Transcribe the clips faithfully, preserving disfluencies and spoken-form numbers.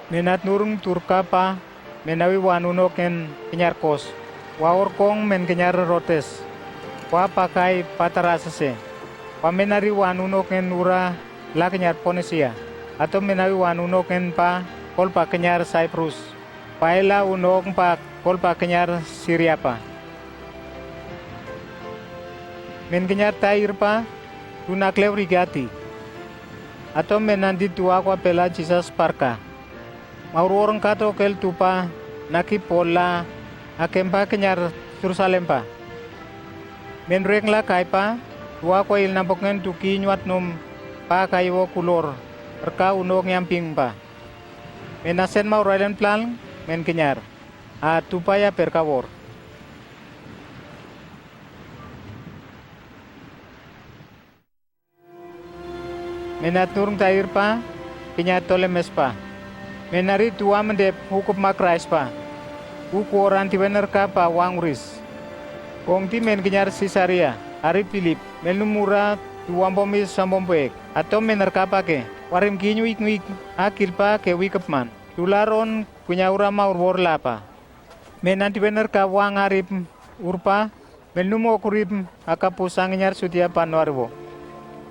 Men Atnurung Turka pa men awi wa nunok en knyar kos, wa orkong men knyar Rodes, wa pakai Patarasase, wa men ari wa nunok en ura la knyar Ponisia, ato men awi wa nunok en pa kolpa knyar Saiprus, wa ela unong pa kolpa knyar Siria pa. Men knyar Tair pa, tun akleu rikati. Ato men nandi tua kwa pela Jisas parka. Maurwor ngkat okel tupa naki Pol la akempa knyar Jerusalem pa. Men reng la kai pa, tua kwa il nambokngen tuki nyuat num pa kaiwo kulor, rka unong yamping pa. Men asen maurwailen plan, men knyar. A tupa ya perkawor. Men Atnurung Tair pa, knyar Tolemes pa. Men ari tua mendep ukupma Kraist pa. Ukwor antiwen rka pa wang uris. Kongti men knyar Sisaria, ari Pilip, men lum ura tua mbomi sambom pek, ato men rka pa ke, warim kinyu ik ngik, akil pa ke wikepman. Tula ron kunya ura maurwor la pa. Men antiwen rka wang arip urpa, men lum okurip akapus angnyar Judia pa noarwo.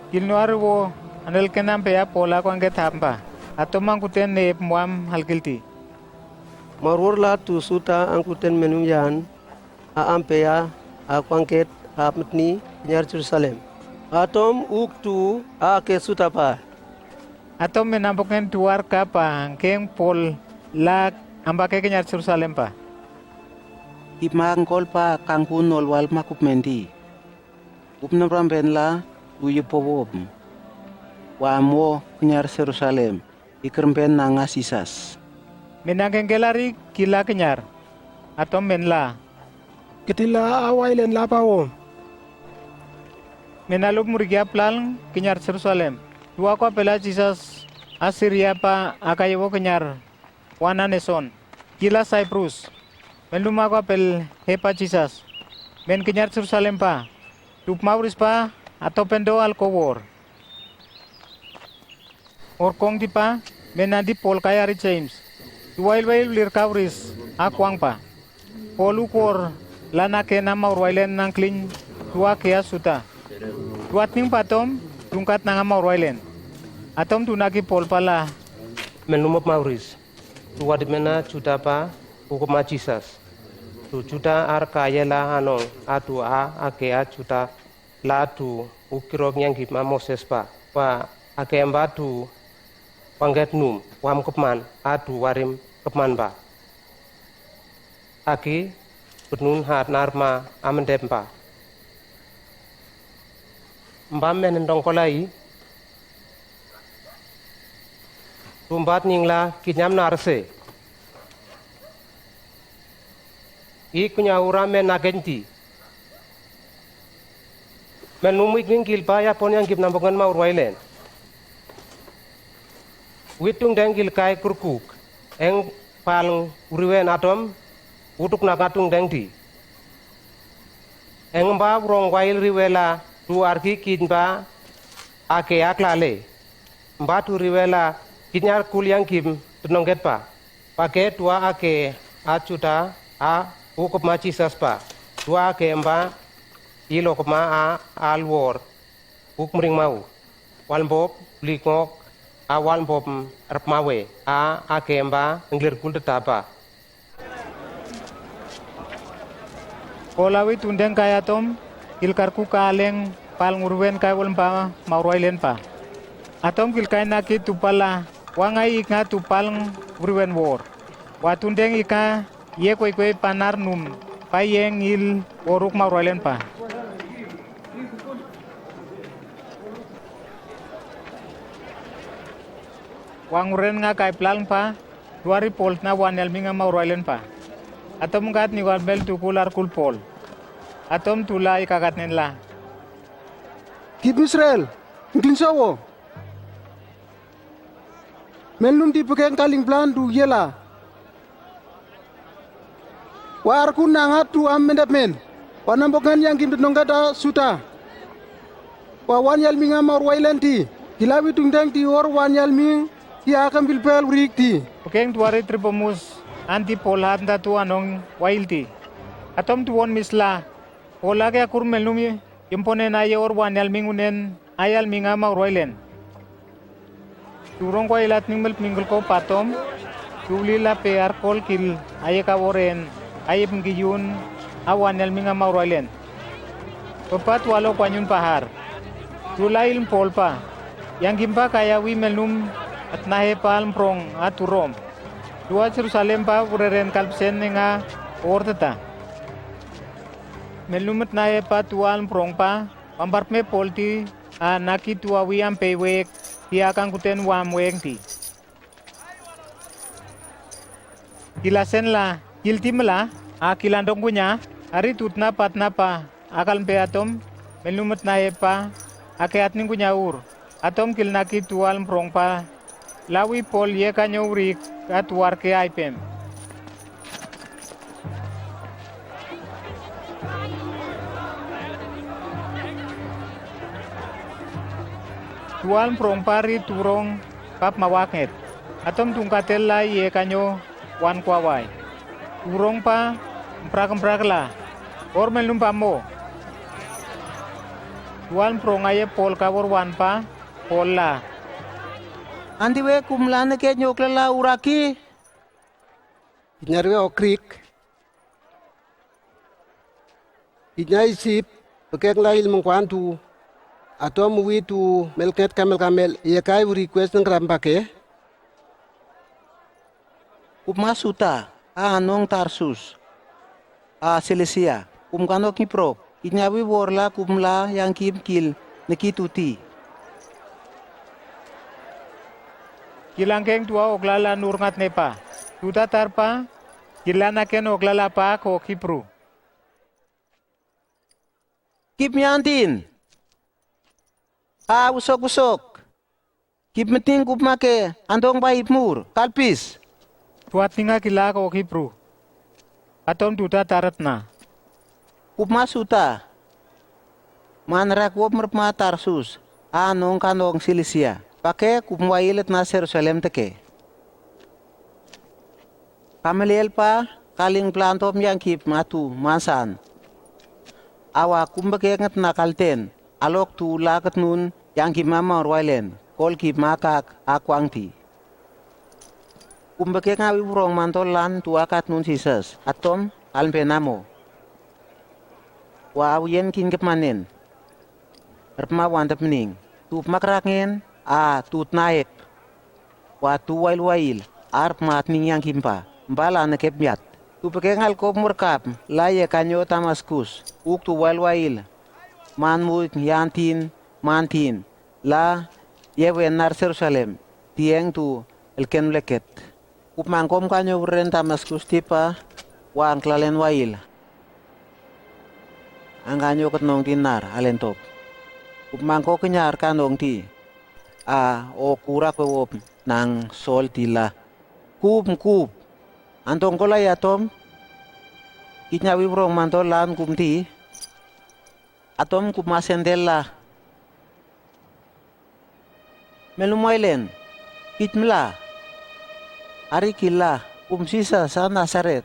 Kil noarwo, anelken ampe a Pol akwa ngket hap mpa, ato mangkuten nep mwam halkilti. Maurwor la tu Juda angkuten men lum yan, a ampe a akwa ngket hap mtni knyar Jerusalem. Atom uk tu ake Juda pa. Atom men nambokngen tua rka pa ngkeng Pol la ambake knyar Jerusalem pa. Ipma ngkolpa kangku nol wal makupmenti. Upnam ramben la uyu powop. Wa mo knyar Jerusalem. Ikremben nanga Jisas. Men angkeng kelari kila knyar. Atom men la. Ketila awailen la pawo. Men alup murikia plan knyar Jerusalem. Tua kwa pela Jisas Asiria pa akaiwo knyar. Wana neson. Kila Saiprus. Men lum akwa pel hepa Jisas. Men knyar Jerusalem pa. Tup mauris pa, ato pendo alkowor. Orkong tipa, men nandi Pol kai ari James. Tua ilwail lir kauris, akwang pa. Pol ukwor, lana kena maurwailen nangklin, tua kea Juda. Tua tning patom, tungkat nanga maurwailen. Atom tunaki Pol pala. Men lumop mauris. Tua dimena Juda pa, ukupma Jisas. Tu Juda ar kayela anong, atu a, akea Juda. La tu ukirok nyangkip ma Moses pa, wa akemba tu wangket num, wam kepman, atu warim kepman pa. Aki, petnun hat narma amendep pa. Mba men ndong kolai, tumbat ningla kinyam narse. Ikunya ura men nakenti. Men lumik mingkil pa yapon yangkip nambongan maurwailen. Witung dengkil kai kurkuk. Eng palng uriwen atom, utuk nakatung dengti. Eng mba urong wail riwela tu arki kin pa ake aklale. Mba tu riwela kinyar kul yangkip tenongket pa. Pake tua ake a Juda a ukupma Jisas pa. Tua ake mba ilokma a alwor. Uk mring mau. Walmbop likngok a walmbop repmawe a ake mba nglir kul tetapa. Kolawi tundeng kai atom, kil karku kaleng pal ngurwen kai walmpa maurwailen pa. Atom kil kai naki tupala, wangai iknga tupal ngurwen wor. Watundeng ika ye kwei kwei panar num, pa yeng il woruk maurwailen pa. Wangurwen nga kai plalng pa, duari Pol tna wan yalming nga maurwailen pa. Atom ngat ni wan bel tukul arkul Pol. Atom tula ikakat nenla. Kip Israel, ngklin sowo. Men lum di pekeng kaling plan du yela. Wa arkun nanga tu am mendep men. Wa nambok ngan yang kim tetnong kata suta. Wa wan yalming nga maurwailen ti. Kilawi tungdeng ti or wan yalming Ti akam pilpal wūr ikti. Pekeng tuari Tripomus, anti Pol hatnda tu anong wailti. Atom tuwon misla. Pol ake akur melnum yemponen aye or wan yalming unen, ayalming ama ur wailen. Turong kwa ilat ning mel pemingkel ko patom. Tuli lape arkol kil aye ka oren, aye pengkiyun, awan yalming ama ur wailen. Pepat walo kwanyun pahar. Tula ilm Pol pa. Yang kimpa kaya wi melnum atnahe pa almprong atu Rom. Tua Jerusalem pa ureren kalpsen nenga orteta. Melnum atnahe pa tua almprong pa, wambarpme Pol ti, a naki tua wi ampe wek, ti akangkuten wam wek ti. Kilasen la, kilti mela, a kilandong kunya, ari tutna patna pa, akalmpe atom, melnum atnahe pa, ake atning kunya ur, atom kil naki tua almprong pa, lawi Pol ye kanyo urik, kat warke aipem. Tua almprong pa ri turong, pap mawaknget. Atom tungkatel la ye kanyo, wan kwawai. Turong pa, mprak mprak la. Or melnum pa mo. Tua almprong aye Pol ka or wan pa, Pol la. Anti we kumla neke nyokla la uraki. Inyar we okrik. Inya isip, pekeng la ilmeng kwantu. Atom wi tu melket kamel kamel, ye kai uri kwes nengkram pake. Kupma suta, a anong Tarsus. A Silisia, kum kano kiprok, inya wi wor la kum la yang kim kil, neki tuti. Kilangkeng tua okla la nur ngat nepa. Tuta tarpa, kila naken okla la pa ko kipru. Kip miantin. A usok usok. Kip meting kupma ke, andong ba ipmur, kalpis. Tuat ninga kila ko kipru. Atom tuta taratna. Kupma suta. Man rak wop merpma Tarsus, a nong kanong Silisia. Pake kupma ilet na Jerusalem teke. Kameliel pa, kaling plantom yang kip matu, mansan. Awa kumbekek nget na kalten, alok tu laket nun, yang kip mama urwailen, kol kip makak, akwang ti. Kumbekek ngawi wurong mantol lan tu akat nun Jises, atom, kalmpe namo. Wa awiyen kin kep manen. Erpma wan tep ning. Tup makrak ngen, a, tut naek. Wa tu wail wail, arpma atning yang kimpa, mbala nekep miat. Tup eke ngal kop murkap, la ye kanyo Tamaskus, uk tu wail wail. Man mu yang tin, man tin, la ye wen nar Jerusalem, tieng tu elken leket. Kup mangkom kanyo wren Tamaskus tipa, wa angklalen wail. Angkanyo ketnong ti nar, alen top. Kup mangko kenyar kanong ti. A, o kurak wewop nang sol ti la. Kup, kup. Antong kola ya tom. Kitnya wibrong manto lan kum ti. Atom kup masendel la. Melum wailen, kit mela, ari kila, kum Jisas a Nasaret.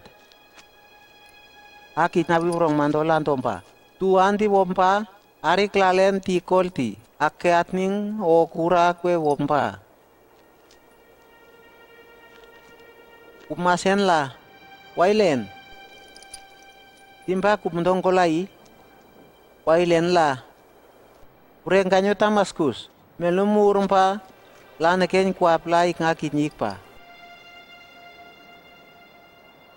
A kit na wibrong manto lan tompa. Tu anti wompa, ari klalen ti kol ti, ake atning o kura kwe wompa. Kup masen la, wailen. Timpa kup mendong kolai, wailen la. Ureng kanyo Tamaskus, melum urumpa, la neken kuap la ik nga kit nyikpa.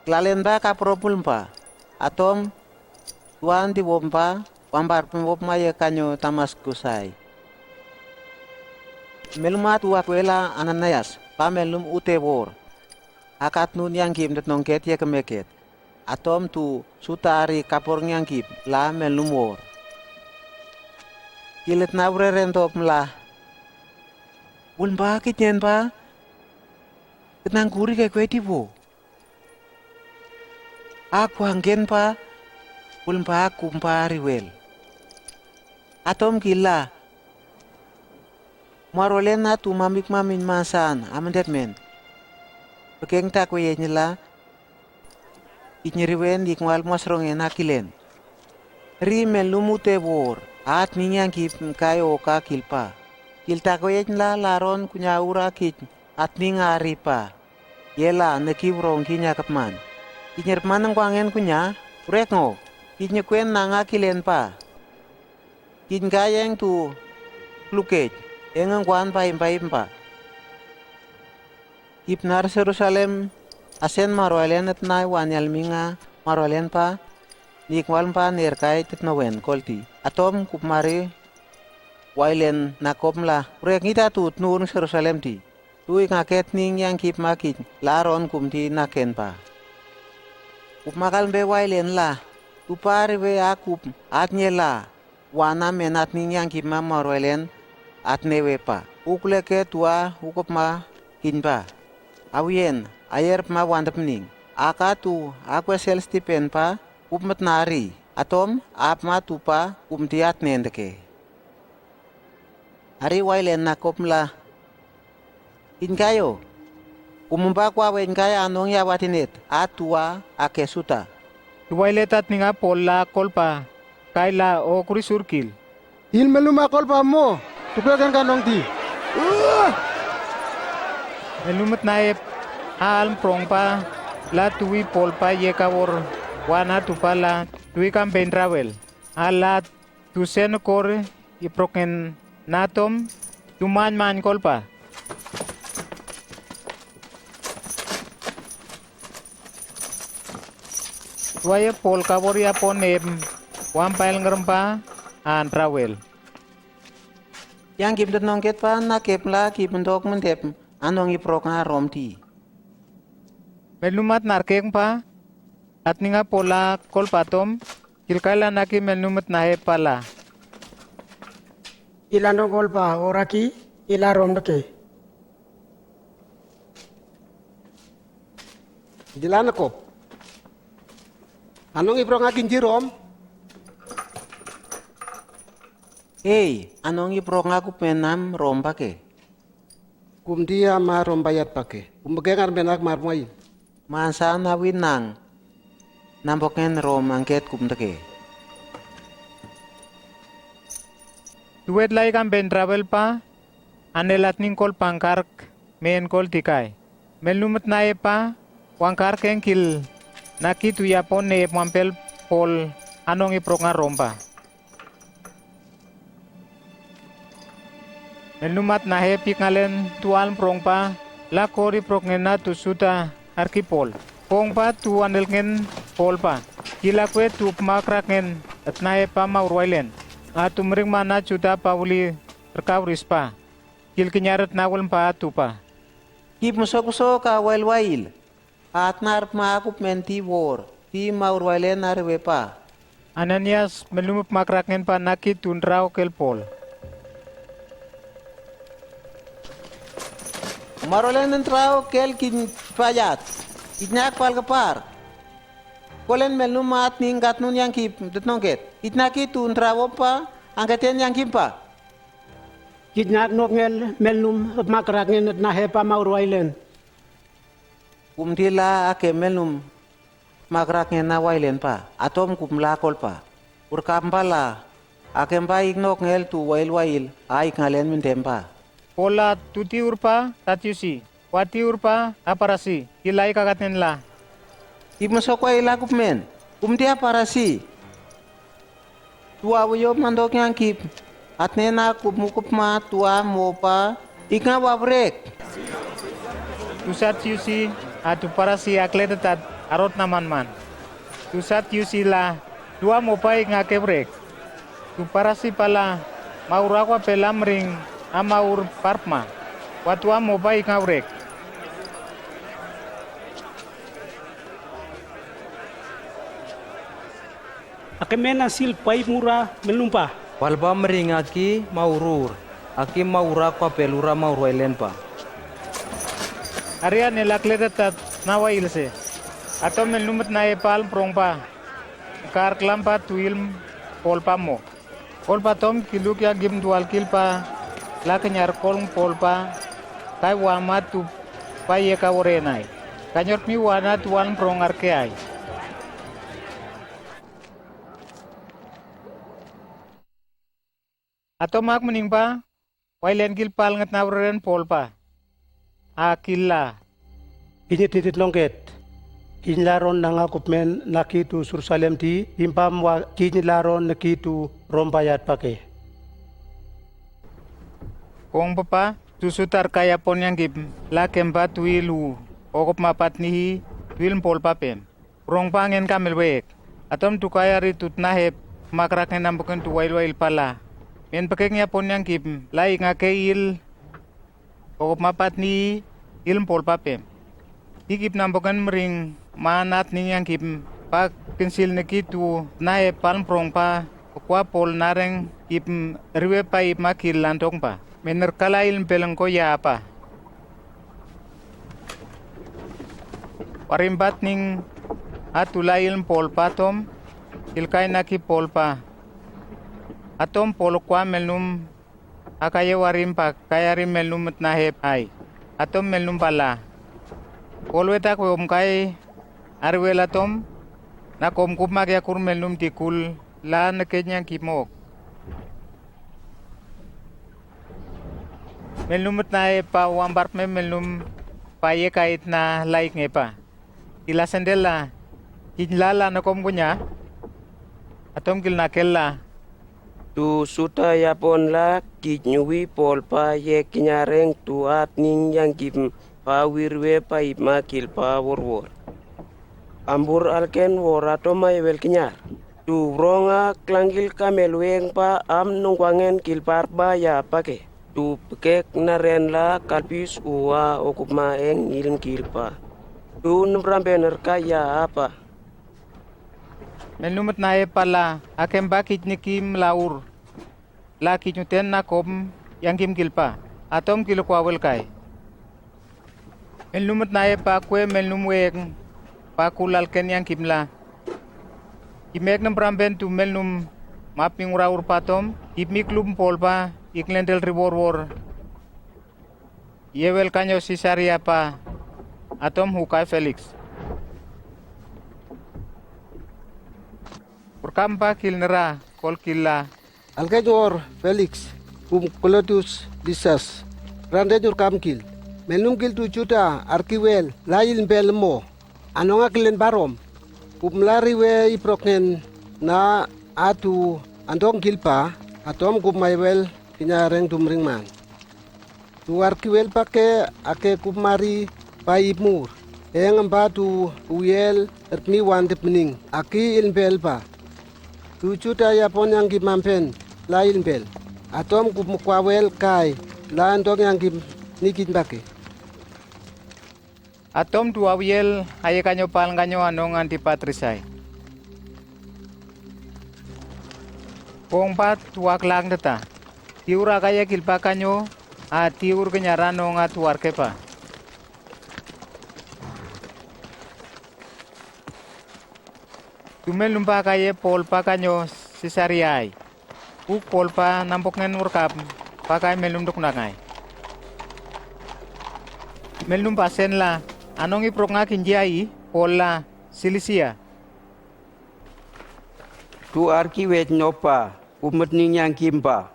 Klalen ba kapropul mpa, atom, tuan di wompa, wambar pemwop maye kanyo Tamaskus ai. Melum atu akwela Ananias, pa melum ute wor. Akat nun yang kim det nongket ye kemeket. Atom tu sutari kapor ngyangkip la melum wor. Kilet na wreren top mela. Wul mba kityen ba. Ketnang kuri ke kwe tipo. Aku angken pa. Wul mba kumpa riwel. Atom kila. Maruailén atuu mamik mamin mansan amindetmen. Bekeng takwe yejnila. Ijniriwen ikmal masrongen akilen. Ri menlum ute wor, atning yangkip kai oka kilpa. Kil takwe yejnila laron kunya ura kij atning ari pa. Yela neki wrong kinya kepman. Ijnirpman ngkwangen kunya, urek ngo, ijnikwen nanga kilen pa. Kij ngkai eng tu klukej, eng ngkwan paimpai mpa. Ipnar Jerusalem, asen maruailen etnai wan yalminga maruailen pa, nikmal mpa nerkai tetnowen kolti. Atom kupmari wailen nakop mla, urek ngita tu tnun Jerusalem ti. Tu ik ngaket ning yangkip makij, laron kumti naken pa. Kupmakal mbe wailen la, tu pari we akup, atnye la, wana menat ning yangkip ma maruailen, atne we pa. Ukleke tua, ukupma, kinpa. Awien, ayerpma wantep ning. Aka tu, akwe sel stipen pa, kupmet nari. Atom, apma tupa, kumti atne ndeke. Ari wailen nakop mla. Inkayo. Kumumpa kwa we inkai anong ya watinet. Atua, ake suta. Iwailet atninga Pol la kolpa. Kai la o kuri surkil. Il melum a kolpa mo. Tukeken kanong ti. Melum etnaep. A alm prong pa. La tui Pol pa yeka wor. Wana tupa la. Tui kampen travel. A la Tusen kor iprokngen natom, tuman man kolpa. Tuai Pol kabor yapon em, wampail ngerempa, an travel. Yangkip detnongket pa, nakep la kip mendok mendep, anong iproknga Rom ti. Menlumat narkeng pa, atninga Pol la kolpa tom, Kilkai la naki menlumat nahe pala. Ila nongol pa oraki, ila Rom deke. Jila nakop. Anong iproknga kinji Rom? Hei, anong iproknga kup menam Rom pake. Kumdi ama Rom bayat pake. Kumbege ngar menak mar muai. Mansa na winang. Nambokngen Rom angket kumdeke. Tuet lai kampen travel pa, ane latning kol pangkark, men kol tikai. Menlumat nae pa, wangkark engkil, naki tu yapon ne mampel Pol, anong iproknga Rom pa. Menlumat nahe pik ngalen tu alm prong pa, la kori prokngen na tu suta arki Pol. Prong pa tu anelngen Pol pa. Kila kue tu pmakrakngen et nahe pa maur wailen. Atu mering mana suta pa uli rkau rispa. Kil kinyar et nawel pa tu pa. Kip mesok-mesok a wail-wail. Atnar pmakup men ti wor, ti maur wailen ar we pa. Ananias menlum pmakrakngen pa naki tu ndrao kel Pol. Maur wailen ndrao kel kin payat, itnyak pal kepar. Kolen menlum atning katnun yangkip detnongket. Itnaki tu ndrao pa, angketen yangkip pa. Itnyak nokngel menlum pmakrakngen nahe pa maur wailen. Kumtila ake menlum makrakngen na wailen pa, atom kumla kol pa. Urkam pala, ake mpa iknok ngel tu wail-wail, a ik ngalen mentem pa. Pol la tuti urpa, Satiusi, wati urpa, a Parasi, kila ik akatnen la. Ipmesok wail a kup men, kumti a Parasi. Tua wuyop mandok yangkip, atnena kup mukupma tua mopa, iknga wabrek. Tu Satiusi, atu Parasi akletetat arot namanman. Tu Satiusi la, tua mopa iknga kebrek. Tu Parasi pala, maur akwa pela mering, amaur parpma. Wa tua mopa iknga brek. Ake men asil paip mura menlum pa. Walpa mering aki maurur, aki maura kwa pelura maur wailen pa. Aria ne lakletetat na wail se. Atom menlumat na epal prong pa. Kar klam pa tuil Pol pa mo. Pol pa tom kiluk ya gim dual kil pa. la kōnyar kōlōng Paul pa, kai wa matu pa ieka wōr en ai. Kanyor mi wa natu wan prong arke ai. Atom ak mening pa, wa ilen kil pal nget na wōr en Paul pa. Akil la. Kij ni tidit longket. Kij ni laron nanga kupmen naki tu Jerusalem ti, pimpam wa kij ni laron naki tu Rom pa yat pake. Kōng papa, tu sutar kaya pon yang kip, la kempa tu ilu, okop mapat nihi, tu il Paul pa pem. Rong pa ngen kamel wek. Atom tu kaya ri tut na hep, makrak ngen nampoken tu wail wail pala. Men pekek nya pon yang kip, la ik ngake il, okop mapat ni il Paul pa pem. Ikip nampoken mering manat ning yang kip pa kinsil neki tu na hep pal prong pa kwa Paul nareng kip riwe pa ip makil lantong pa. Mener kala il peleng ko ya apa. Warim bat ning atu la il Paul pa atom, il kai naki Paul pa. Atom Paul kwa melnum, akaye warim pa kayari melnum met na hep ai. Atom melnum pala. Paul wetak we om kai, ari wel atom, na kom kup mak yakur melnum tikul, la nekej nyang kip mok. Melnum met na hep pa wambar me melnum pa ye kait na laik nge pa. Ila sendel la, kij la la na kom kunya, atom kil na kel la. Tu suta yapon la, kij nyuwi Paul pa ye kinyareng tu at ning yang kip pa wir we pa ip makil pa wor wor. Ambur alken wor atom ai wel kinyar. Tu ronga klangkil kamel weng pa am nungkwangen kil par ba ya pake. Tu pekek naren la kalpis uwa okupma eng ilm kil pa. Tu nempram bener kaya apa. Melnum met na hep pala, akem ba kij nikim laur. La kij nyuten na kom, yang kim kil pa. Atom kil kwa wel kai. Melnum met na hep pa kwe melnum weng, pa kul alken yang kim la. Kim ek nempram ben tu melnum map ming ura ur pa atom, ip mik lum Paul pa, ik lendel ri wor wor. Ye wel kanyo Sisaria pa, atom hukai Felix. Urkam pa kil nera, kol kil la. Alkej wor Felix, kum Klodius Lisas. Rande nyurkam kil. Melnum kil tu Juda, arki wel, la il bel mo. Anong akil en barom. Kum lari we iprok ngen na atu andong kil pa, atom kum mai wel kinyareng tumring man. Tu arki wel pake ake kup mari pa ip mur. Eng emba tu uyel ertmi wan dep mening. Aki il bel pa. Tu Juda yapon yang kip mampen la il bel. Atom kup mukwa wel kai la andong yang kip nikit pake. Atom tu awiel aye kanyo pal kanyo anong anti patrisai. Kong pat tu aklang teta. Tiur akaye kil pa kanyo, a tiur kenyara nong a tuar kepa. Tumel numpa kaye Paul pa kanyo Sisaria ai. Uk Paul pa nampok ngen wurkap pa kai mel num duknak ngai. Mel numpa sen la, anong iprok nga kinji ai, Paul la, Silisia. Tu arki wet nyopa, umet ning yang kimpa.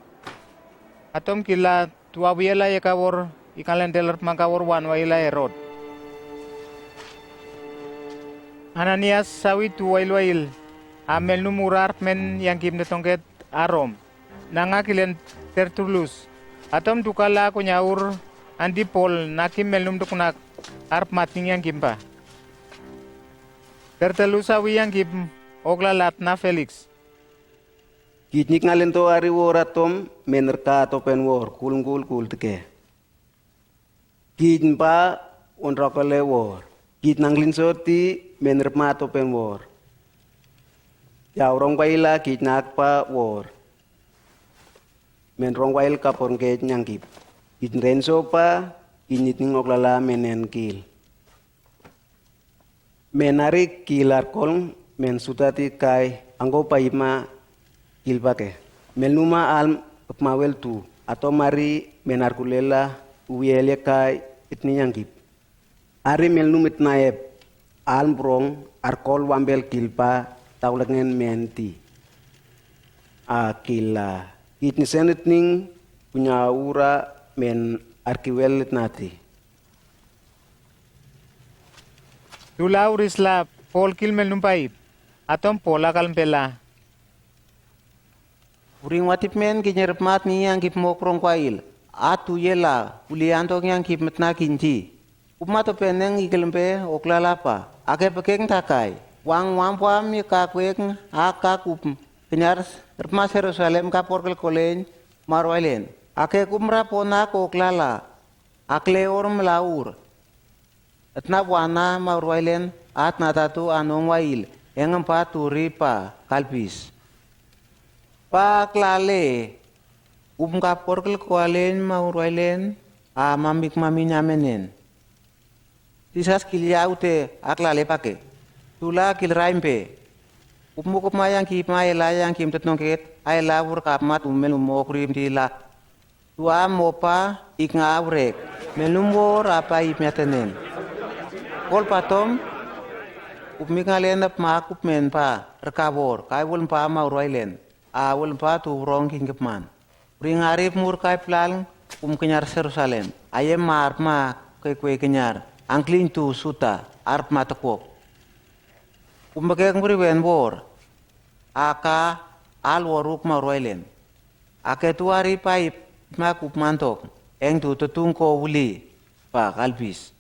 Atom kila, tu awiela ye kawor, ikan lendel mangkawor wan waila Herod. Ananias sawi tu wail wail, a mel num urar men yang kim de tongket arom. Nanga kilen Tertulus. Atom tu kala kunyaur, andi Paul, nakim mel num duknak, arp matning yang kimpa. Tertulus sawi yang kim, ogla latna Felix. Kij nik ngalento ari wor atom, men rka topen wor, kul kul kul teke. Kij npa onrokele wor. Kij nanglinso ti men rma topen wor. Ya urong waila kij nakpa wor. Men rong wail kapor ngkej nyangkip. Kij nrenso pa, kij nitning oklala men en kil. Men arik kilar kolng, men sutati kai, anggo paima kilpake. Mel numa alm pemawel tu. Atau mari men arkulella uwi eliekai itni yangkip. Ari melnum itna ep, almbrong, arkol wambel kilpa, taulekngen menti. Akila, itni senetning, punya ura men arkiwel itnati. Tula urisla, Pol kil melnum paip, atom Pol akalmbela. Uring watip men kinyerep mat ni yangkip mokrong kwail. Atu yela, uli andong yangkip metna kinti. Upma to peneng ikilmpe oklala pa. Ake pekeng takai. Wang wampa mi kakwek aka kup. Kenyar repma Jerusalem ka porkel kolen marwailen. Ake kumra pona ko oklala. Akle orm laur. Etna wana marwailen, atna tatu anong wail, engem pa turi pa, kalpis. Pa klale, upm ka porkel koalen marwailen, a mamik mami nyamenen. Sisas kilya ute, aklale pake. Tula kil raimpe. Upmukupma yangkip ma ela yangkip tetnongket, aela wur kapma tumel umokrim tila. Tua mopa ik nga aurek, melnum wor apa ip miatenen. Kol patom, upmik ngalen ep ma kup men pa, reka wor, kai wol pa maurwailen, a wol pa tu wrong king kepman. Ring arip mur kai plal, um kenyar Jerusalem, ayem mar ma kekwe kenyar, angkling tu suta, arp ma tekok. Um bekek muriwen wor, aka al woruk maurwailen. Ake tu ari paip ma kup mantok, eng tu tetung ko wuli, pa kalpis.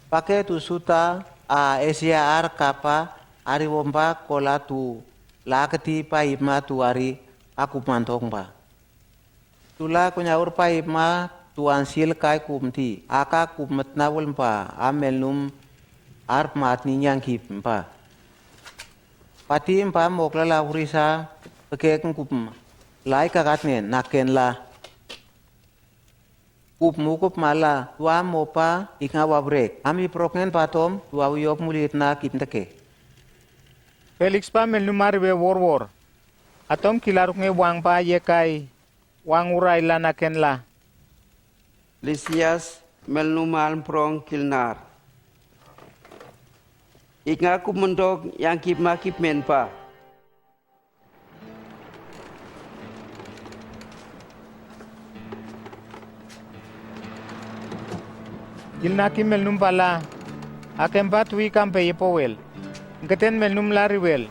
Pake tu suta, a Asia ar kapa, ari wompa kola tu, laketi paip ma tu ari, a kup mantok pa. Tula kunyaur paip ma tu ansil kai kup mti, aka kup metna wol pa, a melnum, ar matni yangkip pa. Pati mpa mokla la urisa, pekek kup, lai kakat nen, naken la. Kup mukup mala, tua mopa, ik nga wabrek. Ami prok ngen patom, tua uyop mulit na kip teke. Feliks pa melnum ariwe wor wor. Atom kilaruk nge wang pa yekai, wang urai la naken la. Lisias, melnum almprong kilnar. Ik nga kup mendok yangkip makip men pa. Kilnaki melnum pala, akem pa tui kampe yepowel. Ngketen melnum la riwel.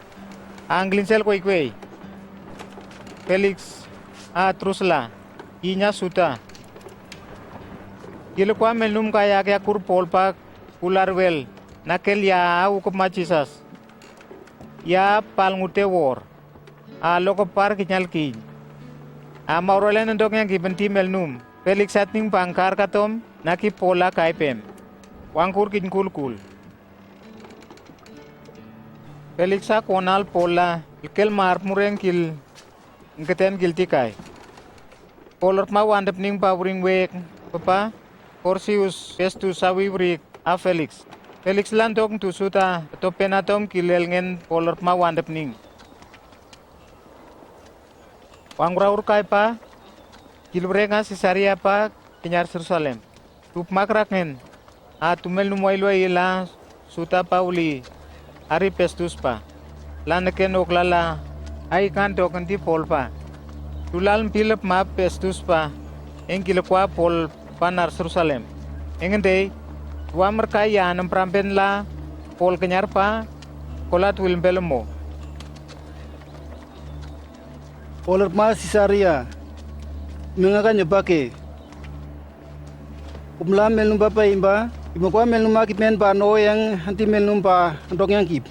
Angklinsel koikwei. Feliks, a Drusila, inya suta. Kilkwa melnum kaya kya kur Pol pa kular wel, nakel ya a ukep ma Jisas. Ya pal ngute wor. A lokep par kinyal kiny. A mauralen endok yang ki benti melnum. Feliks atning pangkar katom, naki Pol a kaipem. Wangkur kiny kulkul. Feliks a konal Pol a, lekel mar mureng kil, ngketen kil tikai. Pol rep ma wandep ning pa wring wek, pepa, Porsius, Festus a wiwrik, a Feliks. Feliks landok tu suta, topen atom kilel ngen Pol rep ma wandep ning. Wang ura ur kai pa, kil wreng a Sisaria pa, kinyar Jerusalem. Tup makrak ngen, a tumel numwai lua ila, suta pa uli, ari Festus pa. Laneken oklala, ai kan token ti Pol pa. Tulal mpilep ma Festus pa, engkil kwa Pol pa nar Jerusalem. Engende, tua merkai ya nem prampen la, Pol kenyar pa, kola tuil mpelemo. Pol rep ma Sisaria, mengakan nyebake. Kumla melnum pa pa imba, imba kwa melnum ma kipen pa no yang hanti melnum pa andok yang kip.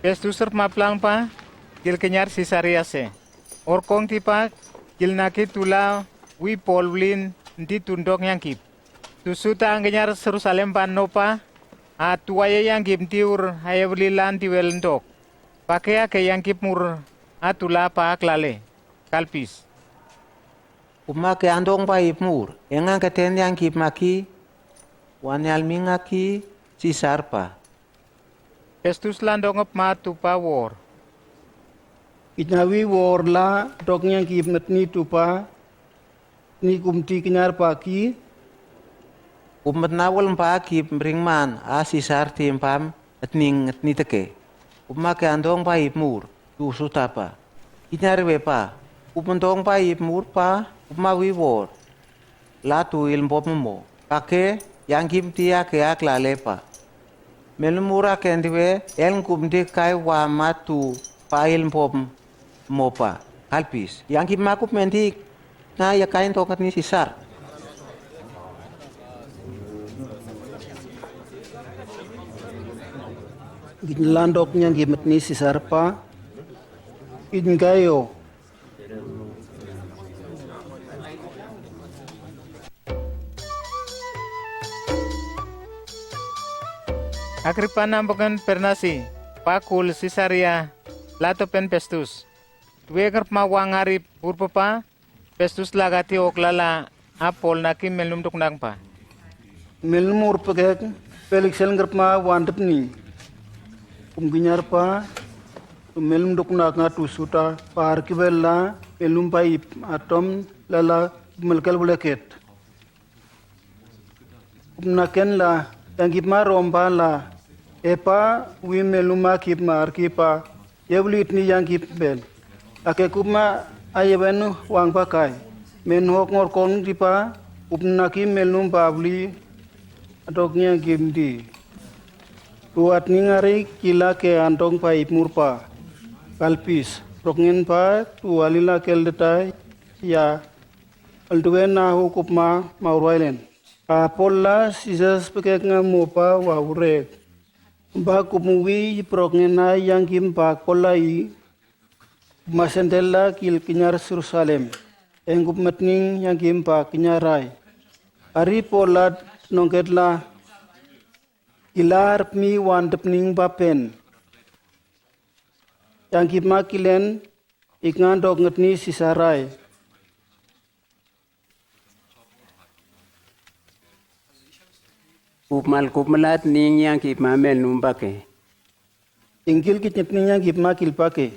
Festus rep ma plang pa, kil kenyar Sisaria se. Orkong ti pa, kil naki tula, wi Pol wlin, nti tundok yang kip. Tu suta angkenyar Jerusalem pa nopa, a tuaye yang kip ntiur, a evlilan tiwel ndok. Pake ake yang kip mur, a tula pa aklale, kalpis. Uma ke andong pa ip mur, engang keten yang kip maki, wanyal mingaki, Sisar pa. Festus landong ep ma tupa wor. Itnawi wor la dok nyangkip metni tupa, ni kumti kenyar paki. Upmetna wol mpa kip ringman a Sisar ti mpam etning etni teke. Upma ke andong pa ip mur, tu sutapa. Inyar we pa, upmendong pa ip mur pa, upma wi wor. La tu il mpop mo. Pake, yangkip ti ake ak la lepa. Melmur ake ndiwe, el ngkup ndik kai wa matu pa il mpop mo pa. Kalpis. Yangkip makup mendik, na ya kain tokat ni Sisar. Gin landok nyangkip metni Sisar pa. Gin kayo. Agripa namboken Bernasi, pa kul Sisaria, latopen Pestus. Tuwe kerpma wang arip urpepa, Pestus lagati oklala a Pol naki melnum duknakpa. Melnum urpekek, Peliks el ngerpma wandepni. Kum ginyarpa, melnum duknak ngatu suta, pa arkibela, melnum pa ip atom, lala melkel buleket. Upnaken la, yangkip ma rompa la, epa, wi melnum akip ma arkipa, yewlit ni yangkip bel. Ake kupma ayewen wangpa kai. Men hok ngorkon dipa, upnaki melnum pa bli, adok nyangkip di. Tuat ni ngari kila ke andong pa ipmurpa. Kalpis, rokngen pa, tu alila kel detai, ya, alduwen na hukupma maurwailen. Ka Pol la Sisas pekek nga mopa wa urek. Ba kup muwi prok ngen na yangkip pa Pol la i. Masentel la kil kinyar Jerusalem. Engkup metning yangkip pa kinyar rai. Ari Pol la nongket la. Kilar pmi wan depning bapen. Yangkip ma kilen ikngan dok ngetni Sisar rai. Kup mal kup melat ning yangkip ma melnum pake. Ingkil kit ngetni yangkip ma kil pake.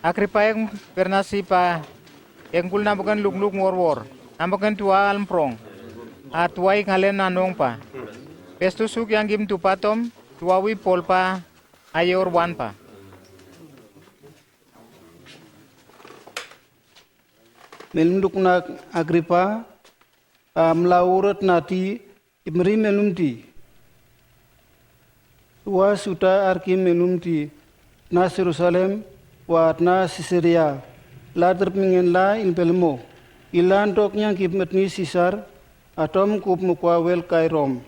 Agripa ek Bernasi pa, ek ngul namboken lukluk ngorwor, namboken tua almprong, a tua ik ngalen nanong pa. Pestus huk yangkip tupa tom, tua wi Pol pa, ayor wan pa. Melnum duknak Agripa, a mlauret nati, Imri melnum ti. Tua suta arki melnum ti. Na Jerusalem, wa na Sisaria. La terpingen la in pelmo. Ilan dok nyangkip metni Sisar, atom kup mukwa wel kai Rom.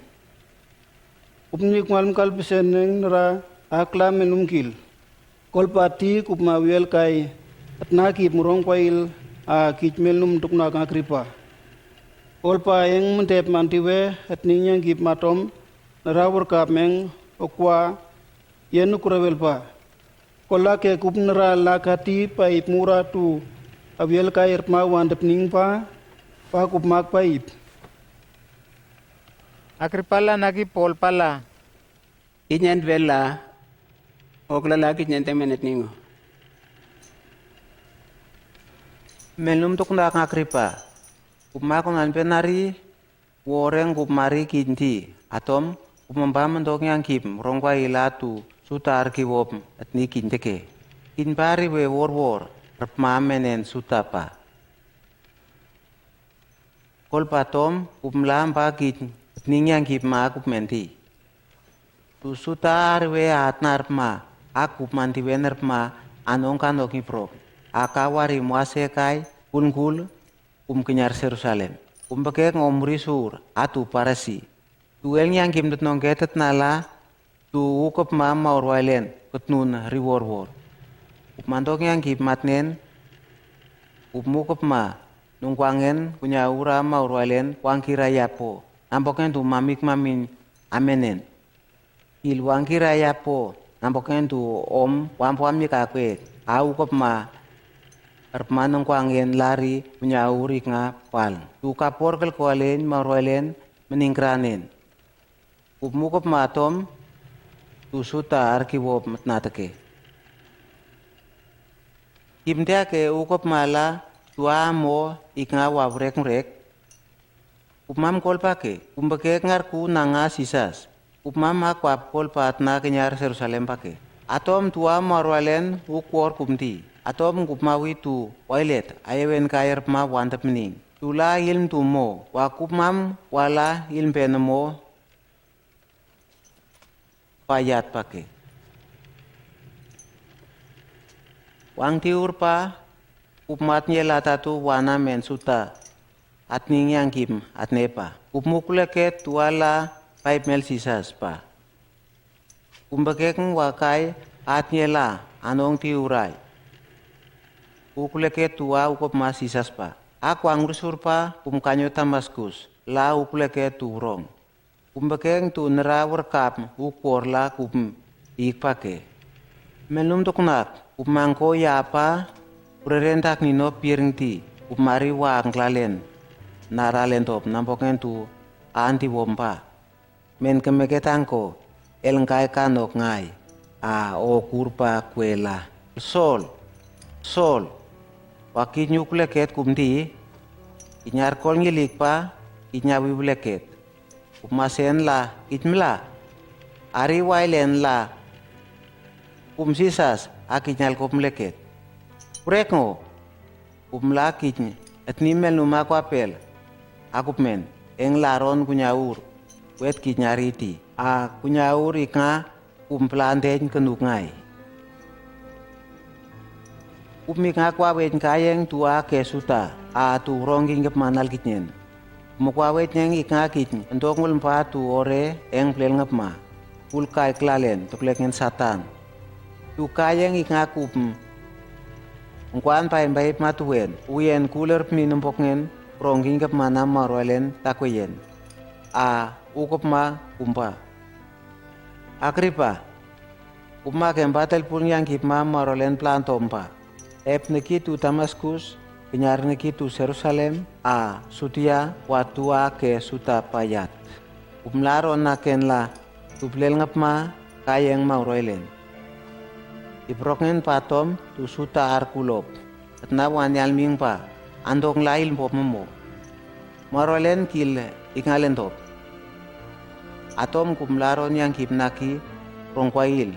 Upnik malm kal peseneng nera akla melnum kil. Kolpa ti kup ma wel kai, etna kip murong kwail, a kij melnum duknak Agripa. Kolpa eng mendep mantiwe, etning yangkip matom, nera wurkap meng, okwa, yen ukrawel pa. Kola ke kup nera lakati pa ip mura tu, a wel kai erpma wan depning pa, pa kup mak pa ip. Agripa la naki Pol pa la. Kinyan bela, oklala kinyan temenet ningo. Melnum duknak Agripa. Kup ma kunan penari, woreng kup mari kinti, atom, kup mba mendok yangkip, rongkwa ilatu, suta arki wop, etni kinteke. Kin pari we worwor, repma menen suta pa. Kolpa tom, kup mla mpa kij, etning yangkip ma kup menti. Tu suta arwe atna repma, a kup mantiwen repma, anong kanok iprok. Aka wari mwase kai, kulkul, kum kinyar Jerusalem. Kum pekek ngomri sur, atu parasi. Tu el yangkip ndet nongke tetnala, Tu ukepma maurwailen, ketnun riworwor. Upmandok yangkip matnen, upmukepma, nungkwangen, kunyaura maurwailen, wangkira yapo. Nampoken tu mamik mamin, amenen. Il wangkira yapo, nampoken tu om, wampo amik akwe, a ukepma, Erpman nengkuang en lari kunyur iknga pal. Tu kapor kelkoalen maroalen meningkranen. Kupmukupma atom tu suta arkiwop metnateke. Kimtea ke ukupma la tua mo iknga wa brek-brek. Kupmam kolpa ke, kumbekek ngarku nanga Sisas. Kupmam akwap kolpa tna kenyar Jerusalem pake. Atom tua maroalen ukwor kumti. Atom kupma witu, wailet, ayewen kayer pma wantep mening. Tula ilm tumo, wa kupmam wala ilm penemo payat pake. Wang tiur pa, kupmat nyela tatu wana men suta, atning yangkim atne pa. Kupmuk leket wala paip mel Sisas pa. Kumbekek wa kai atnyela anong tiurai. Ukuleket tua ukupma Sisas pa. Akwang rusur pa kumkanyo Damaskus, la ukuleket tu rong. Kumbekek tu nera werkap ukwor la kupm ik pake. Melnum tuknak, kupmangko yapa, kurerentak nino piring ti, kupmari wa angklalen. Nara lentop nampoken tu anti wompa. Men kemeketangko, elngkai kanok ngai, a okur pa kwela. Sol, Sol, wa kinyuk leket kumti, kinyar kol ngilik pa, kinyawi leket. Kupmasen la, kitmla. Ari wailen la. Kum Sisas, akinyal kup mleket. Kurek ngo. Kupmla kitny, etni melnum akwapel. Akupmen, eng laron kunyaur. Wet kinyariti. A kunyaur iknga, kumpla ndeny kenuk ngai. Kupmik nga kwawet kayeng tua ke suta, a tu rong king kepma nal kitnyen. Mo kwawet nyeng iknga kitny, entok ngul mpa tu ore eng plel ngepma. Kul kai klalen, toklek ngen Satan. Tu kayeng iknga kupm. Ngkwan pai mbai pma tuwen, uyen kuler pmi nempok ngen, rong king kepma na marolen takweyen. A, ukepma kumpa. Akripa, kupma kempa telpun yangkipma marolen plantompa. Ep neki tu Damaskus, kenyar neki tu Jerusalem, a, Sutia, wa tua ke suta payat. Kupmla ron naken la, tu plel ngepma, kayeng marolen. Iprok ngen patom, tu suta arkulop. Etna wan yalming pa, andong lail pop memo. Marolen kil iknga lentop. Atom kupmla ron yangkip naki rongkwail.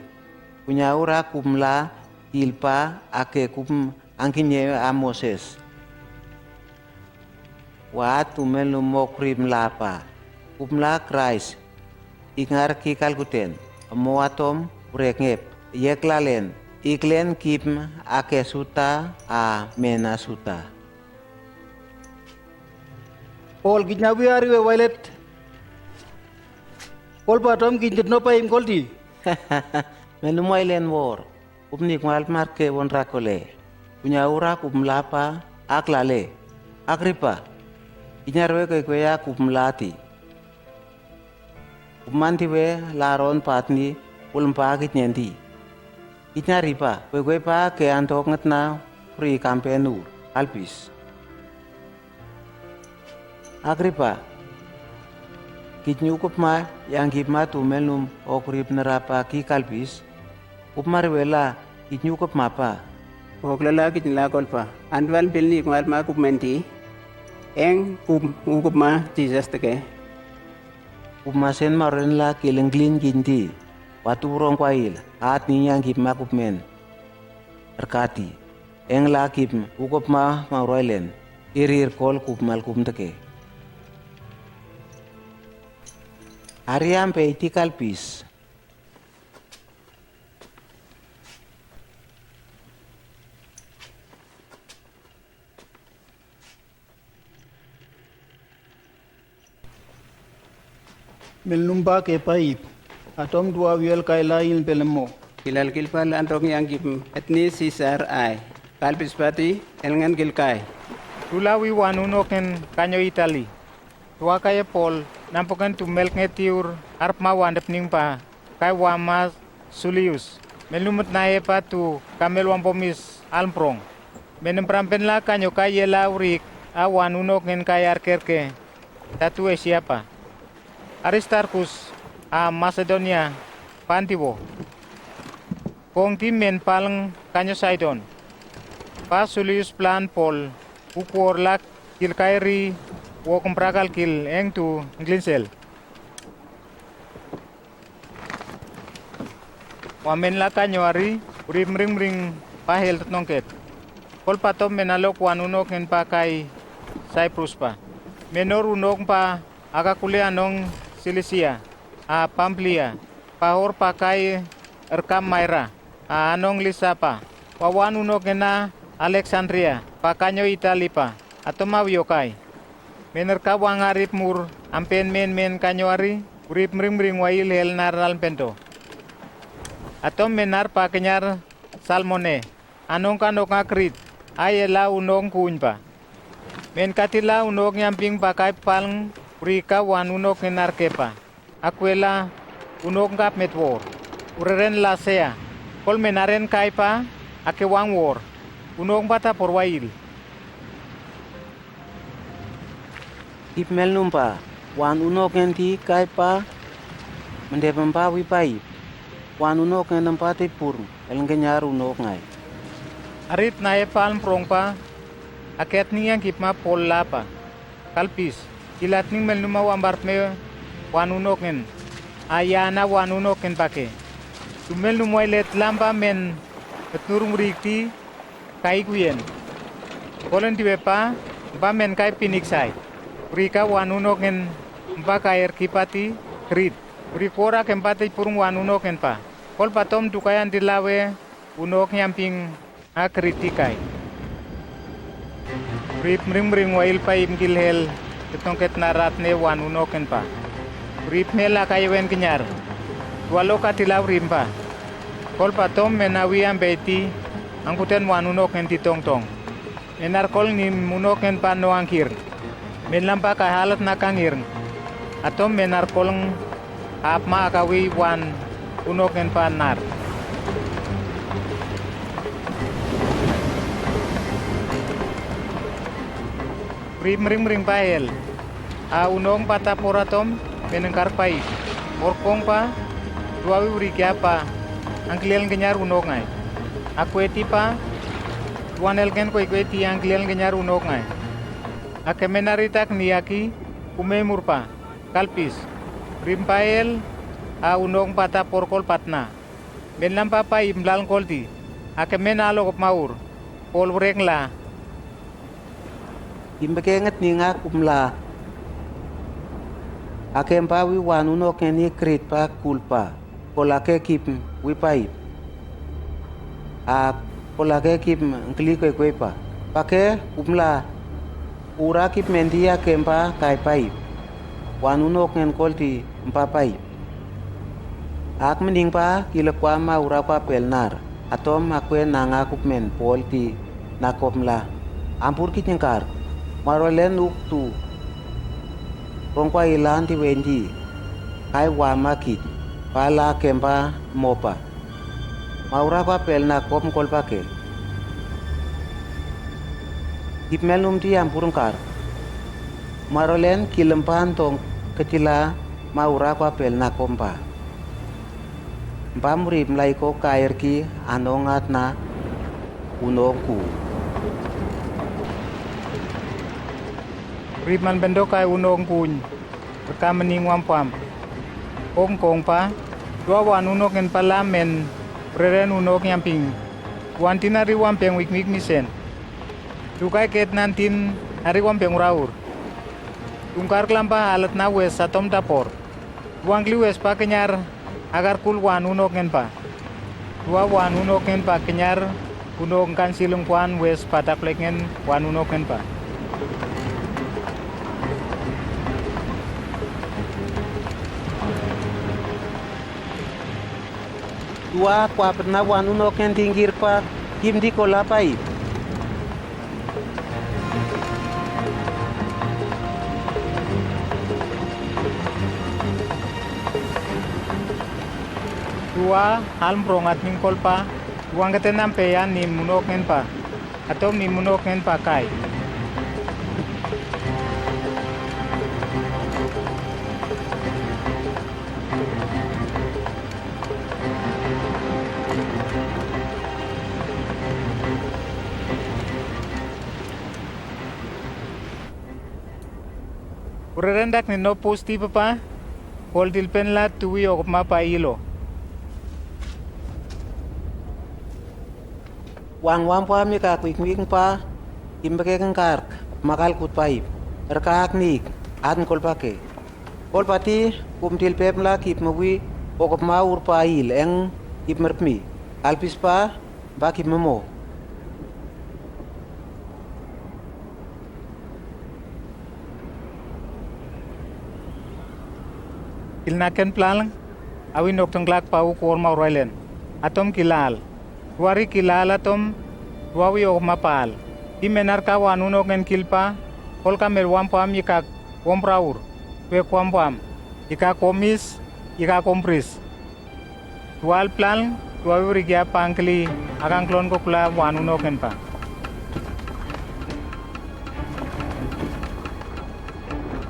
Kunyaur a kupmla kil pa ake kupm angkinye a Moses. Wa atu melnum mokrip mla pa. Kupmla Kraist. Ikngar ki kalkuten, emo atom, urek ngep, yek lalen, iklen kipm ake suta, a mena suta. Pol kitnyawi ariwe wailet. Pol patom kitnit nopa im kolti. Melnum wailen wor, kupnik mal marke won rakole. Kunyaur a kupmla pa, aklale. Akripa, kinyarwe kwekwe a kupmla ti. Kupman tiwe laron patni ulmpa kitnyen ti. Kitnari pa, kwekwe pa ke antok ngetna pri kampen ur, kalpis. Akripa, kitnyu kupma yangkipma tu melnum okrip nera pa ki kalpis. Kupmari wela, kitnyu kupma pa. Oklala kitnila kolpa. Anwal pilni kupma kupmenti. Eng kup, kupma Jisas teke. Kupmasen marolen la kilengklin kinti. Watu rongkwail, atni yangkipma kupmen. Erkati. Eng la kipm, ukupma marolen. Irir kol kupmal kupm teke. Ariam pe iti kalpis. Melnum pa ke paip. Atom dua wiel kaila in pelemo. Kilal kilpal antok yangkipm etni Sisar ai. Kalpis pati elngan kilkai. Tula wi wanu noken kanyo Itali. Tua kaye Pol, nampoken tu melk ngetiur, arpma wandep ningpa, kai wama Sulius. Melnum etnaye pa tu kamel wampomis almprong. Men mbram benla kanyo kai yela wuri ka wan unok ngin kai arkerke tatu Esia pa. Aristarkus a Masedonia pa anti wo. Kongti men palng kanyo Saidon. Pa Sulius blan Pol, u kuor lak kil kai ri wok mbrakal kil engtu nglinsel. Wa men la kanyo ari, wuri mringmring pa hel tetnongket. Kolpa tom men alok wan unok ngin pa kai Saiprus pa. Men or unok pa akakule anong Silisia, a Pampilia, pa or pa kai erkam Maira, a anong Lisa pa. Wa wan unok ngin a Aleksandria, pa kanyo Itali pa. Atom awio kai. Men erka wa ngarip mur ampen men men kanyo ari, wuri mringmring wa il hel nar nal bento. Atom men nar pa kenyar Salmone, anong kanok nga Krit, a yela unok ngkuuny pa. Men katila unok nyamping pa kai palng, wuri ka wan unok ngin arke pa. Akwela unok ngap met wor. Wureren Lasea, kol men aren kai pa, ake wang wor. Unok mpa tapor wa il. Ip melnum pa, wan unok ngin ti kai pa, mendep mpa wi pa ip. Wan unok ngin mpa ti pur, el ngkenyar unok ngai. Arit na e palm prong pa, aket ning yang kip ma Pol la pa. Kalpis, kilat ning melnum a wambar me wan unok ngin. A yana wan unok ngin pake. Tu melnum wa ilet lampa men, petnur ngurikti, kai kuyen. Kolen tiwe pa, mpa men kai Piniksai. Wuri ka wan unok ngin, mpa kai erkipati, Krit. Wuri kora kempati purung wan unok ngin pa. Kolpa tom dukayan tilawe, unok nyamping, a Krit ti kai. Wuri mringmring wa il pa im kil hel, tetnongket narat ne wan unok ngin pa. Wuri mel a kai wen kenyar. Dua loka tila wuri mpa. Kolpa tom men awi ambeti, angkuten wan unok ngin ti tongtong. Men arkol nim unok ngin pa no angkir. Men lampa ka halat na kangir. Atom men arkol ng apma akawi wan unok ngin pa nar. Wuri mringmring pa hel. A unok ngpa tapor atom, men ngkar pa ip. Orkong pa, duawi wuri kia pa, angkliel ngkenyar unok ngai. Akweti pa, duan el ngen kwekweti angkliel ngkenyar unok ngai. Ake men aritak ni aki, kume mur pa, kalpis. Wuri mpa el, a unok ngpa tapor kol patna. Men lampa pa ip mlal ngkolti, ake men alok maur, Pol wurek ngla. Im bekenget ni ngak umla. Ake mpa wi wan unok ngeni Krit pa kul pa, kol ake kip wi pa ip. A kol ake kip ngkli kwekwe pa. Pake umla. Ura kip menti ake mpa kai pa ip. Wan unok ngen kol ti mpa pa ip. Ak mening pa kile kwa ma ura kwa pel nar. Atom akwe nang akup men Pol ti na kop mla. Ampur kit nyengkar. Marolen uk tu. Rong kwa ilan ti wendi. Kai wa ma kit. Pala kempa mopa. Ma ura kwa pel na kop mkol pake. Kip mel num ti ampur ngkar. Marolen kilempan tong ketila ma ura kwa pel na kompa. Mpa murip mlai ko kair ki anong at na unong ku. Rip man bendo kai unong kuny. Reka mening wampwam. Kong kong pa. Dua wan unok ngen pala men. Reren unok nyamping. Wan tin ari wampeng wik wik misen. Dukai ket nan tin ari wampeng uraur. Tungkar kelampa alat na wes satom dapor. Duang kli wes pa kenyar agar kul wan unok ngen pa. Dua wan unok ngen pa kenyar unok ngkan silung kwan wes pa taklek ngen wan unok ngen pa. Dua kwa perna wan unok ngen tinggir pa kim di kola pai. Dua hal mprong at ning kolpa, dua ngketen ampe ya nim unok ngen pa. Atau mi munok ngen pa kai. Urerendrak ni no pus ti papa, pol tilpen la tuwi okop ma pa ilo. Wang wampa mi ka kwik kwik pa, im beke kengkar, makal kut pa ip, erkak nik, at ngkol pa ke. Kol pa ti, kum tilpep la kip mewi, okop ma ur pa il, eng, kip merpmi, kalpis pa, ba kip memo. Kilnaken plal, awi nok tengklak pau kor mau roilen. Atom kilal. Tuari kilal atom, tuawi ok mapal. Ti menar ka wan unok ngen kilpa, kol ka mel wampam ikak wompraur, tuek wampam, ikak womis, ikak wompris. Tual plan, tuawi wrigia pangkli, akang klon ko kula wan unok ngen pa.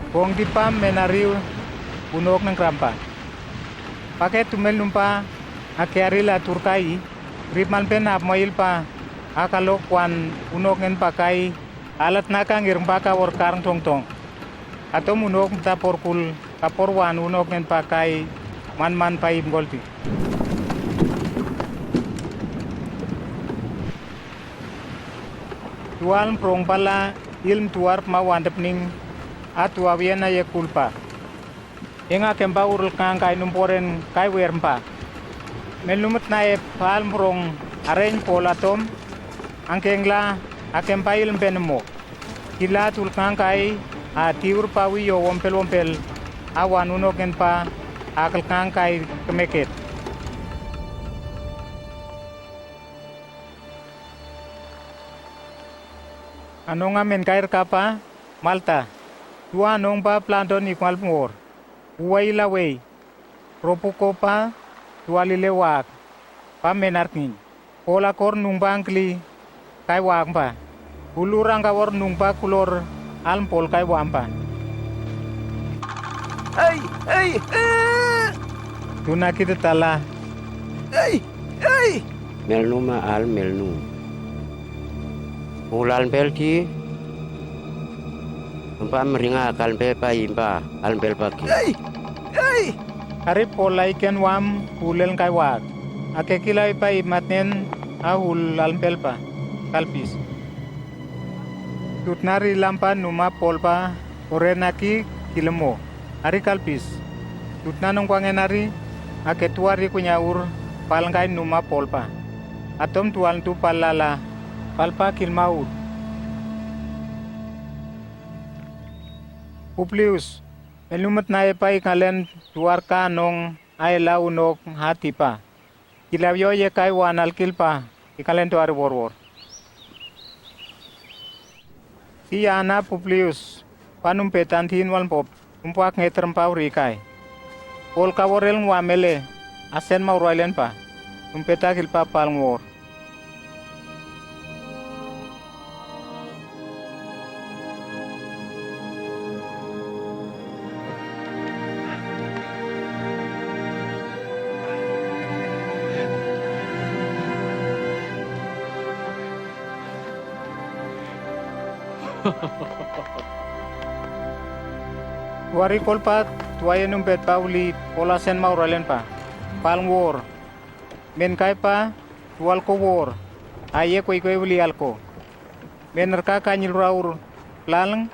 Bong di pam menariu, unok ngen krampa. Pake tumel numpa, ake aril atur kai, rip malpen ap moil pa, akalok wan unok ngen pa kai, alat nakang irmpa ka wor karng tongtong. Atom unok mta porkul, kapor wan unok ngen pa kai, man man pa ip ngolti. Tual mprong pala, ilm tuar pma wan depning, atu awien aye kulpa. Enga kempa url kang kai numporen kai wer mpa. Mel numet na ep pal mprong areny pol atom, angkeng la, akempa ilm pen mo. Kila tul kang kai, a tiur pawi yo wompel wompel, a wan unok ngen pa, a kel kang kai kemeket. Anong amen kai rkapa, Malta. Tua anong pa planton ik mal pengor. Uwai lawei. Ropuko pa, tua lile wak. Pa menar knin. Pol akor nung bangkli, kai wampa. Ulur angkawor nung ba kulor, alm pol kai wampa. Ei, ei, eh. Tuna kite tala. Ei, ei. Melnuma alm melnum. Ulal belki. Empa meringa akal be pa impa, alm bel pa ki. Ei, ei. Ari pol aiken wam, ulel kai wak. Ake kilai pa imatnen, a ul alm bel pa, kalpis. Tutna ri lampa numa pol pa, ore naki kilemo. Ari kalpis. Tutna nungkwangen ari, ake tuari kunyaur, pal kai numa pol pa. Atom tual tu pal lala, pal pa kilmaur. Publius, elumet na epa ikalen tuar ka nong aela unok hatipa. Kilawio ye kai wan alkilpa, ikalen tuar worwor. Si yana Publius, panumpe tantin walpop, umpuak ngeter mpauri kai. Pol kaworel ngwa mele, asen mau roilen pa, numpe takil pa pal ngwor. Tuari kolpa, tuaye numpet Pauli, pol asen mau roilen pa. Pal ngwor. Men kai pa, tual ko wor, aye koi koi wili alko. Men rka kanyil raur, lalng,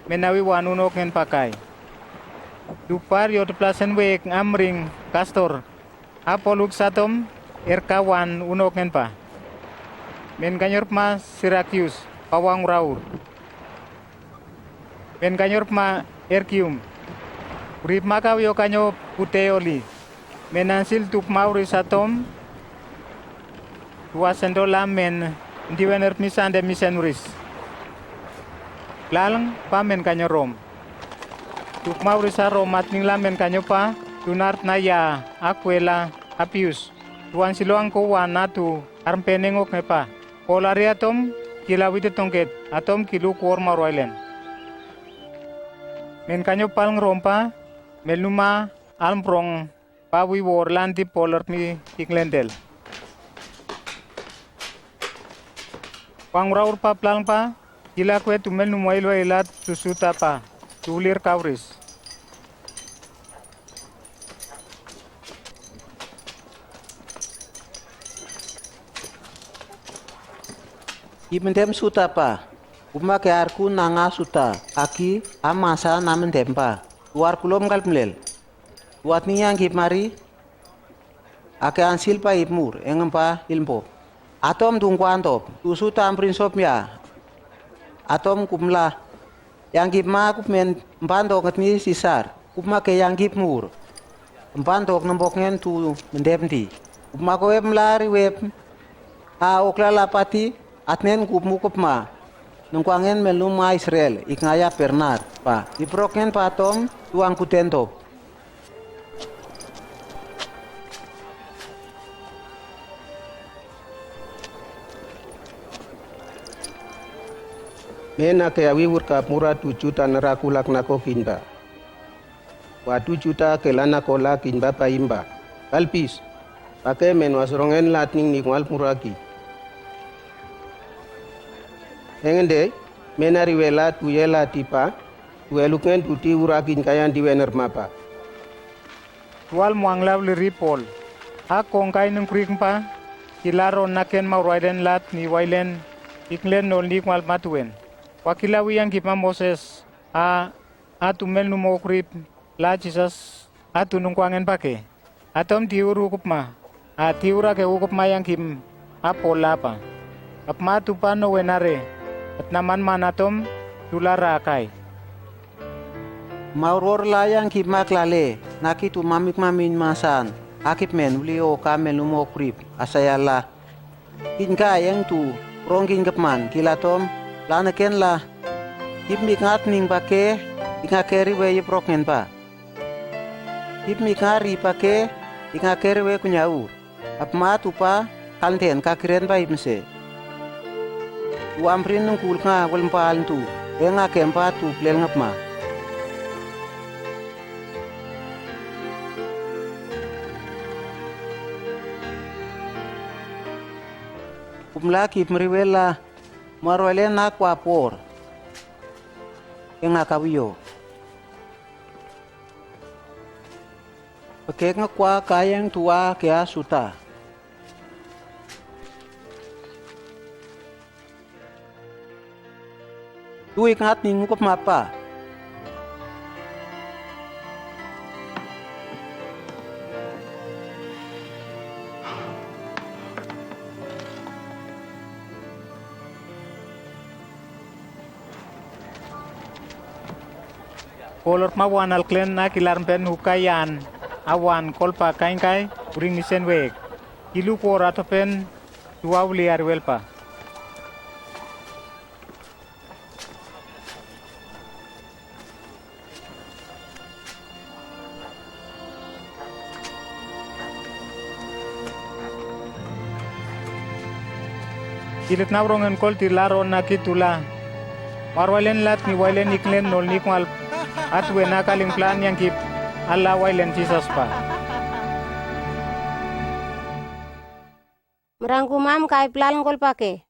men awi wan unok ngen pa kai. Dukpar yo teplasen wek amring, Kastor, apoluk satom, erka wan unok ngen pa. Men kanyor pma Sirakius, pawang raur. Men kanyor pma Erkium. Urip makaw yo kanyo Puteoli. Men ansil tup mauri satom. Tua sendola men ndiwen erpmi sande misen uris. Lalng pa men kanyo Rom. Tup mauri sa Rom atningla men kanyo pa. Tunart na ya Akwela Apius. Tuan siloang ko wan atu armpenengok ngepa. Pol ari atom ki la wite tongket, atom ki luk wor mawar wailen. Men kanyo pal ngerom pa, men luma almprong pa wi wor lan ti Pol ertmi ki nglendel. Wang ura ur pa plang pa, ki la kwe tu men luma ilwa ilat tu suta pa, tu lir kauris. Ki mendem suta pa, kuma ke arku nanga suta, aki ama sa na mendem pa, tuar kulom kal mlel. Tuat ni yang ki mari, ake ansil pa ipmur, engem pa ilmpo. Atom dungkuan top, tusu tamprin sop ya. Atom kumla. Yang ki ma kupmen mpan dok nget ni Sisar, kupma ke yang ki pmur. Mpan dok nembok ngen tu mendem di. Kupma ko wep mlari wep. A okla lapati, atnen kupmu kupma. Nengkuangen melum a Israel, ik ngaya pernar, pa. Iprok ngen pa atom, tuang kuten top. Men ake awi wurkap mura tuju ta neraku lak nako kinba. Wa tuju ta ke la nako la kinba pa imba. Kalpis. Pake men wasrongen latning ni kwal muraki. Hengende, men ari wela tu yela tipa, tu eluken tu ti urakin kayan di wener mapa. Tual muang law liri Pol. A kongkai nengkrik mpa, ki la ron naken mawar wailen lat ni wailen, iklen nol ni kmal matuen. Wa ki la wiyang ki pa Moses, a, a tu men nu mokrip, la Jisas, a tu nengkuangen pake. Atom ti ur ukupma, a ti ur ake ukupma yang kim, a Pol lapa. Apma tu pa no wenare, at naman man atom, tu la rakai. Mauror la yang ki maklale, naki tu mamik mamin masan, akip men uli o ka men lumo krip, asaya la. Kin ka yang tu, rong kin kepman, ki la tom, la neken la. Kip mik ngat ning pake, ik ngakeri we yip rok ngen pa. Kip mik ngari pake, ik ngakeri we kunyaur. Apma tu pa, kalden ka kiren pa ipmse. Tu amprin nung kul nga wel mpa alntu, e nga kempa tu plel ngapma. Kumla kip mriwela, marwele na kwa por. E nga kawiyo. Pekek nga kwa kayeng tua kea suta. Tuik ngat ni ngukup mapa. Kolor ma wan alklen na kilar mpen hukai yan, awan kolpa kainkai, uring nisen wek. Kilu kor atopen, tua uli arwelpa. Kilit na wrongen kol ti la ron na ki tula. Marwailen lat ni wailen iklen nol ni kmal. Atwe na kaling plan yang kip. Ala wailen Jisas pa. Merangkumam kai plan kol pake.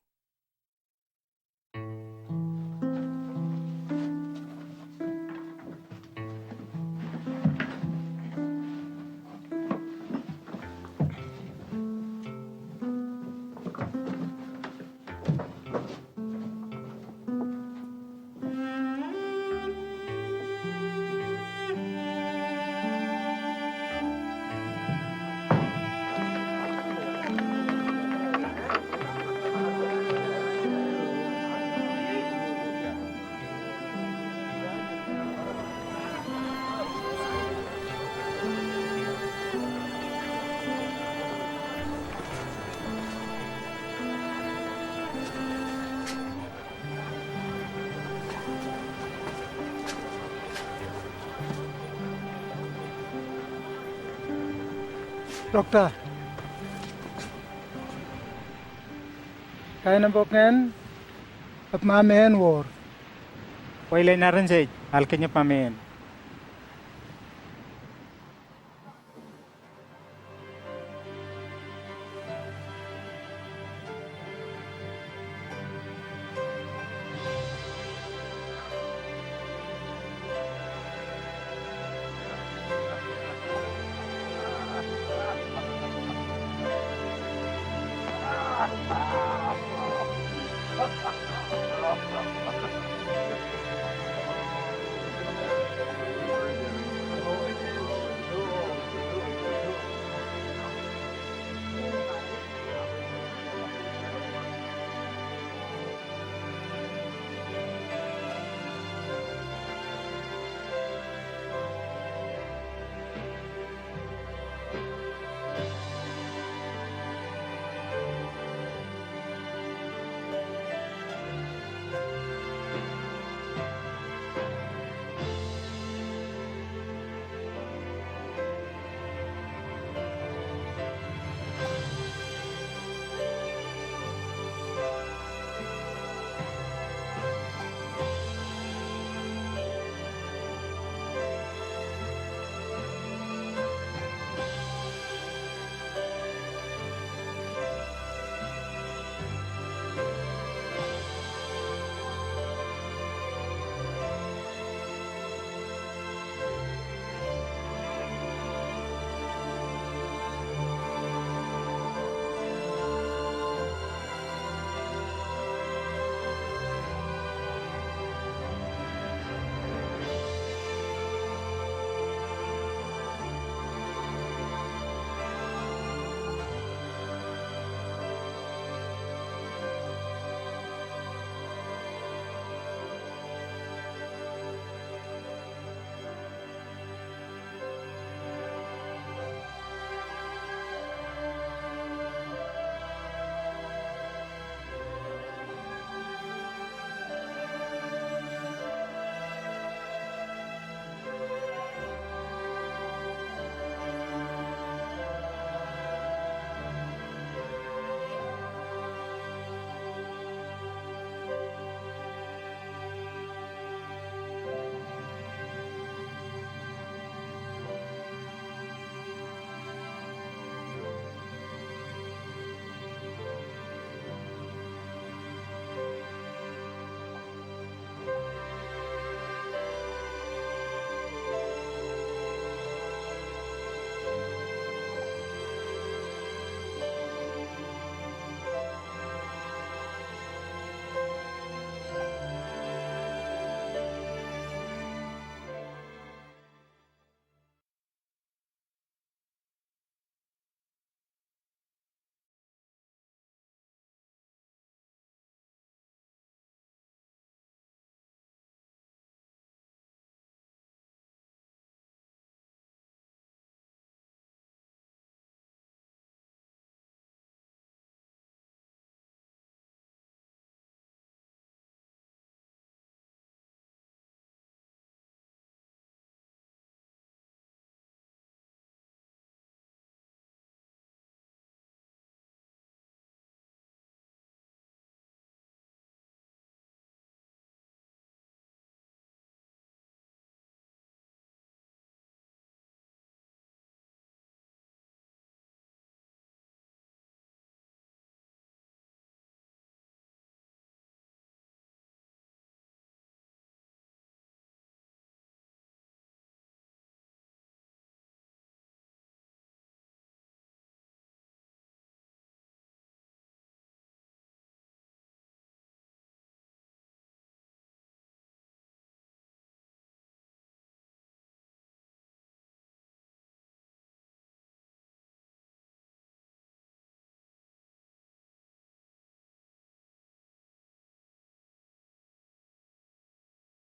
Doktor. Kain na bok ngan, ap ma men wor. Wai lai naran se, alkenya pa men.